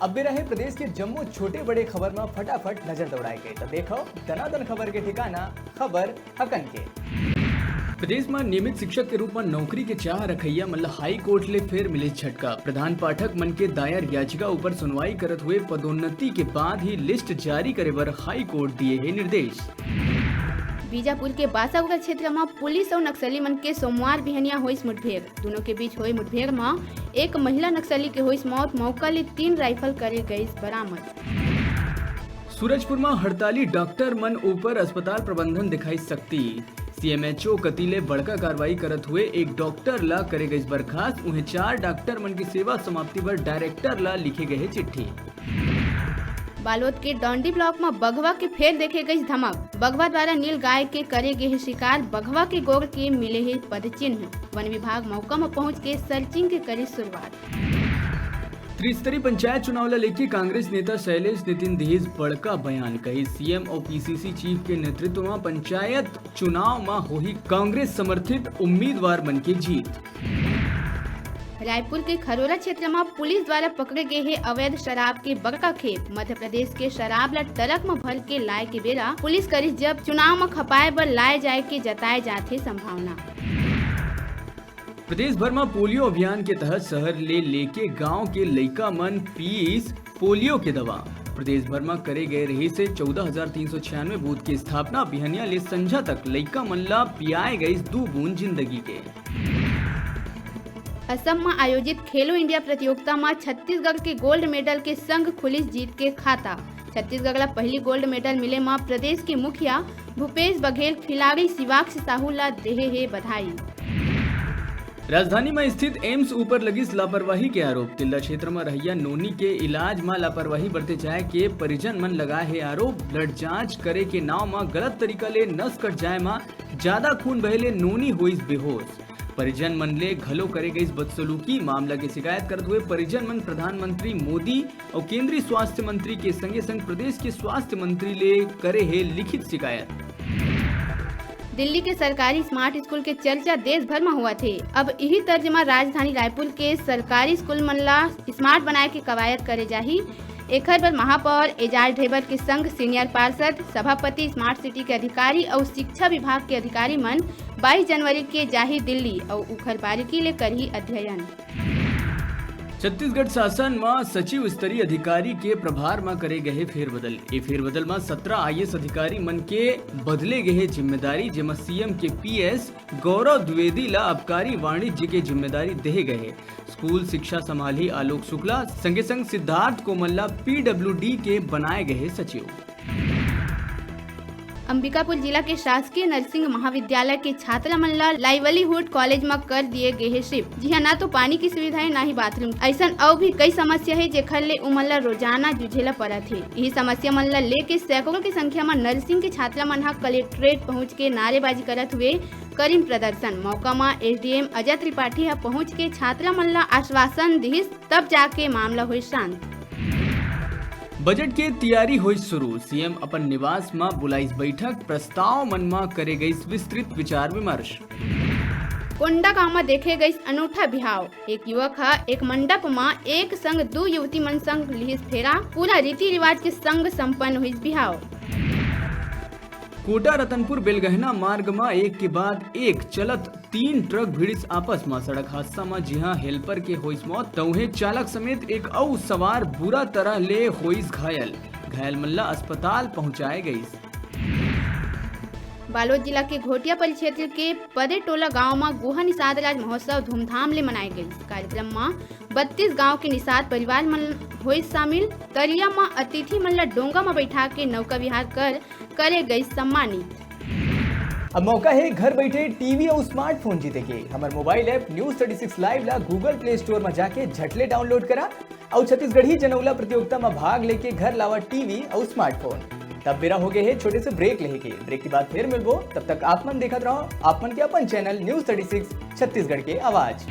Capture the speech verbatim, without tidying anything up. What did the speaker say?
अब बेरा हे प्रदेश के जम्मो छोटे बड़े खबर म फटाफट नजर दौड़ाए के। त देखव दनादन खबर के ठिकाना, खबर हकन के। प्रदेश म नियमित शिक्षक के रूप म नौकरी के चाह रखइया मन ल हाई कोर्ट ले फेर मिलिस झटका। प्रधान पाठक मन के दायर याचिका ऊपर सुनवाई करत हुए पदोन्नति के बाद ही लिस्ट जारी करे बर हाई कोर्ट दिए हे निर्देश। बीजापुर के बासागुड़ा क्षेत्र म पुलिस अउ नक्सली मन के सोमवार बिहनिया होइस मुठभेड़। दूनों के बीच होए मुठभेड़ म एक महिला नक्सली के होइस मौत, मौका ले तीन राइफल करे गइस बरामद। सूरजपुर म हड़ताली डॉक्टर मन ऊपर अस्पताल प्रबंधन दिखाइस सख्ती। सीएमएचओ कति ले बड़का कार्रवाई करत हुए एक डॉक्टर ला करे गइस बर्खास्त। उहें, चार डॉक्टर मन के सेवा समाप्ति बर डायरेक्टर ला लिखे गए हे चिट्ठी। बालोद के डौंडी ब्लॉक म बघवा के फेर देखे गइस धमक। बघवा द्वारा नील गाय के करे गे हे शिकार। बघवा के गोड़ के मिले हे पदचिन्ह। वन विभाग मौका म पहुंच के सर्चिंग के करे शुरुआत। त्रिस्तरीय पंचायत चुनाव ला लेके कांग्रेस नेता शैलेश नितिन दिहिस बड़का बयान। कही, सीएम अउ पीसीसी चीफ के नेतृत्व म पंचायत चुनाव म होही कांग्रेस समर्थित उम्मीदवार मन के जीत। रायपुर के खरोरा क्षेत्र म पुलिस द्वारा पकड़े गे हे अवैध शराब के बड़का खेप। मध्य प्रदेश के शराब ला ट्रक म भर के लाए के बेरा पुलिस करिस जब्त। चुनाव म खपाए बर लाए जाए के जताए जात हे संभावना। प्रदेश भर म पोलियो अभियान के तहत शहर ले लेके गांव के लइका मन पीस पोलियो के दवा। प्रदेश भर म करे गए रहिस हे चौदह हजार तीन सौ छियानवे बूथ के स्थापना। बिहनिया ले संझा तक लइका मन ला पियाए गइस दू बूंद जिंदगी के। असम म आयोजित खेलो इंडिया प्रतियोगिता म छत्तीसगढ़ के गोल्ड मेडल के संग खुलिस जीत के खाता। छत्तीसगढ़ ला पहली गोल्ड मेडल मिले म प्रदेश के मुखिया भूपेश बघेल खिलाड़ी शिवाक्ष साहू ला देहे हे बधाई। राजधानी म स्थित एम्स ऊपर लगिस लापरवाही के आरोप। तिल्दा क्षेत्र म रहइया नोनी के इलाज म लापरवाही बरते जाय के परिजन मन लगाए हे आरोप। ब्लड जांच करे के नाव म गलत तरीका ले नस कट जाय म जादा खून बहे ले नोनी होइस बेहोश। परिजन मन ले घलो करे गइस बदसलूकी। मामला के शिकायत करत हुए परिजन मन प्रधानमंत्री मोदी अउ केंद्रीय स्वास्थ्य मंत्री के संगे संग प्रदेश के स्वास्थ्य मंत्री ले करे हे लिखित शिकायत। दिल्ली के सरकारी स्मार्ट स्कूल के चर्चा देश भर म होवत हे। अब इही तर्ज म राजधानी रायपुर के सरकारी स्कूल मन ला स्मार्ट बनाए के कवायद करे जाही। एखर बर महापौर एजाज ढेबर के संग सीनियर पार्षद, सभापति, स्मार्ट सिटी के अधिकारी अउ शिक्षा विभाग के अधिकारी मन बाईस जनवरी के जाही दिल्ली अउ उखर बारीकी ले करही अध्ययन। छत्तीसगढ़ शासन म सचिव स्तरीय अधिकारी के प्रभार म करे गए फेरबदल। ए फेरबदल म सत्रह आईएएस अधिकारी मन के बदले गए हे जिम्मेदारी, जेमा सीएम के पीएस गौरव द्विवेदी ला आबकारी वाणिज्य के जिम्मेदारी देहे गए हे। स्कूल शिक्षा संभालही आलोक शुक्ला, संगे संग सिद्धार्थ कोमल ला पीडब्ल्यूडी के बनाए गए हे सचिव। अंबिकापुर जिला के शासकीय नर्सिंग महाविद्यालय के छात्रा मन ला लाइवलीहुड कॉलेज म कर दिए गे हे शिफ्ट, जिहां ना तो पानी की सुविधा हे, ना ही बाथरूम। अइसन अउ भी कई समस्या हे, जेखर ले उमन ला रोजाना जूझे ला परत हे। इही समस्या मन ला लेके सैकड़ों की संख्या म नर्सिंग के छात्रा मन ह कलेक्ट्रेट पहुंच के नारेबाजी करत हुए करिन प्रदर्शन। मौका म एसडीएम अजय त्रिपाठी ह पहुंच के छात्रा मन ला आश्वासन दिहिस, तब जाके मामला होइस शांत। बजट के तियारी होइस शुरू, सीएम अपन निवास म बुलाइस बैठक, प्रस्ताव मन म करे गइस विस्तृत विचार विमर्श। कोंडागांव म देखे गइस अनूठा बिहाव, एक युवक ह एक मंडप म एक संग दू युवती मन संग लिहिस फेरा, पूरा रीति रिवाज के संग संपन्न होइस बिहाव। कोटा रतनपुर बेलगहना मार्ग म एक के बाद एक चलत तीन ट्रक भिड़िस आपस म। सड़क हादसा म जिहां हेल्पर के होइस मौत, त उहें चालक समेत एक अउ सवार बुरा तरह ले होइस घायल। घायल मन ला अस्पताल पहुंचाए गइस। बालोद जिला के घोटिया परिक्षेत्र के पदेटोला गांव म गुहा निषाद राज महोत्सव धूमधाम ले मनाए गइस। कार्यक्रम म बत्तीस गांव के निषाद परिवार मन होइस शामिल। तरिया म अतिथि मन ल डोंगा म बैठा के नौका विहार कर करे गइस सम्मानित। अब मौका हे घर बैठे टीवी अउ स्मार्टफोन जीते के। हमर mobile app news thirty six live ला Google Play Store म जाके झटले डाउनलोड करा अउ छत्तीसगढ़ी जनौला प्रतियोगिता म भाग लेके घर लावा टीवी अउ स्मार्टफोन। तब बेरा हो गए हे छोटे से ब्रेक लेहे के। ब्रेक के बाद फिर मिलबो, तब तक आप मन देखत रहो आप मन के अपन channel news thirty six Chhattisgarh के आवाज।